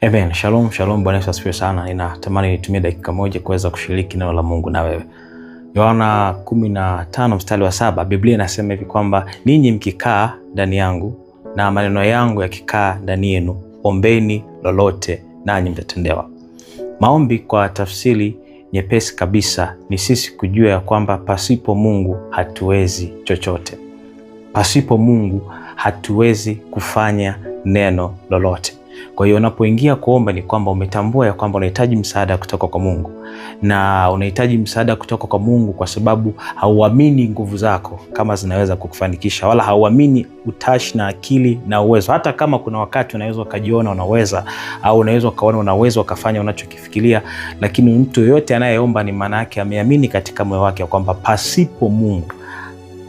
Amen. Shalom, shalom. Bwana Yesu asifiwe sana. Ninatamani nitumie dakika moja kuweza kushiriki neno la Mungu na wewe. Yohana 15 mstari wa 7, Biblia inasema hivi kwamba ninyi mkikaa ndani yangu na maneno yangu yakikaa ndani yenu, ombeni lolote nanyi mtatendewa. Maombi kwa tafsiri nyepesi kabisa ni sisi kujua ya kwamba pasipo Mungu hatuwezi chochote. Pasipo Mungu hatuwezi kufanya neno lolote. Kwa hiyo unapoingia kuomba ni kwamba umetambua ya kwamba unahitaji msaada kutoka kwa Mungu, na unahitaji msaada kutoka kwa Mungu kwa sababu hauamini nguvu zako kama zinaweza kukufanikisha, wala hauamini utashi na akili na uwezo. Hata kama kuna wakati unaweza ukajiona unaweza au unaweza ukaona unaweza ukafanya unachokifikiria, lakini mtu yoyote anayeomba ni maana yake ameamini katika moyo wake kwamba pasipo Mungu,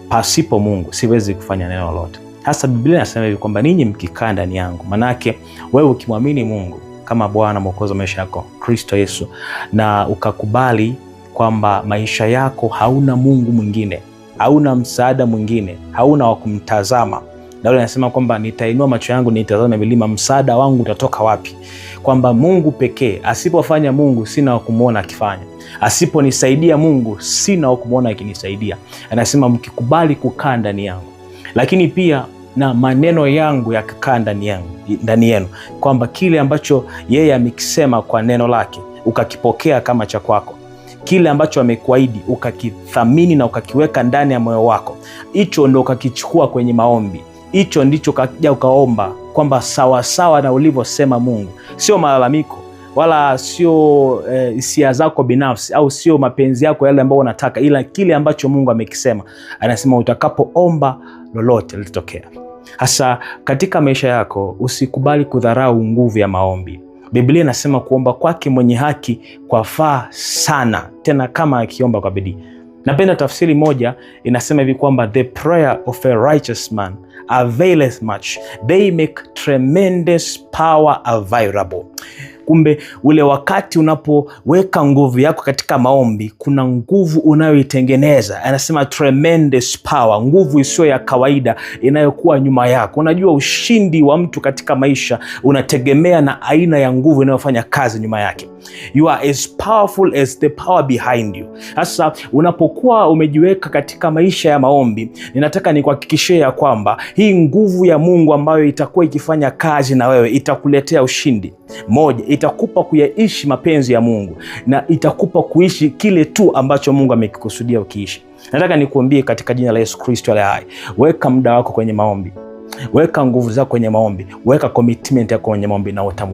pasipo Mungu siwezi kufanya neno lolote. Hasa Biblia inasema hivi kwamba ninyi mkikaa ndani yangu, manake wewe ukimwamini Mungu kama Bwana Mwokozi wa maisha yako Kristo Yesu, na ukakubali kwamba maisha yako hauna Mungu mwingine, hauna msaada mwingine, hauna wa kumtazama. Daudi anasema kwamba nitainua macho yangu nitazame milima, msaada wangu utatoka wapi? Kwamba Mungu pekee, asipofanya Mungu sina wa kumwona akifanya, asiponisaidia Mungu sina wa kumwona akinisaidia. Anasema mkikubali kukaa ndani yangu, lakini pia na maneno yangu yakikaa ndani yangu, ndani yenu, kwamba kile ambacho yeye amekisema kwa neno lake ukakipokea kama cha kwako, kile ambacho amekuahidi ukakithamini na ukakiweka ndani ya moyo wako, hicho ndo ukakichukua kwenye maombi, hicho ndicho kaja ukaomba kwamba sawasawa na ulivyosema Mungu, sio malalamiko wala sio hisia zako binafsi au sio mapenzi yako yale ambayo unataka, ila kile ambacho Mungu amekisema. Anasema utakapoomba lolote litatokea. Hasa katika maisha yako usikubali kudharau nguvu ya maombi. Biblia inasema kuomba kwake mwenye haki kwafaa sana, tena kama akiomba kwa bidii. Napenda tafsiri moja inasema hivi kwamba the prayer of a righteous man availeth much, they make tremendous power available. Kumbe ule wakati unapoweka nguvu yako katika maombi, kuna nguvu unayoitengeneza. Anasema tremendous power, nguvu isiyo ya kawaida inayokuwa nyuma yako. Unajua, ushindi wa mtu katika maisha unategemea na aina ya nguvu inayofanya kazi nyuma yake. You are as powerful as the power behind you. Sasa unapokuwa umejiweka katika maisha ya maombi, ninataka nikuhakikishie ya kwamba hii nguvu ya Mungu ambayo itakuwa ikifanya kazi na wewe itakuletea ushindi. Moja, itakupa kuyaishi mapenzi ya Mungu na itakupa kuishi kile tu ambacho Mungu amekikusudia ukiishi. Nataka nikuambie katika jina la Yesu Kristo aliye hai, weka muda wako kwenye maombi, weka nguvu zako kwenye maombi, weka commitment yako kwenye maombi na utamu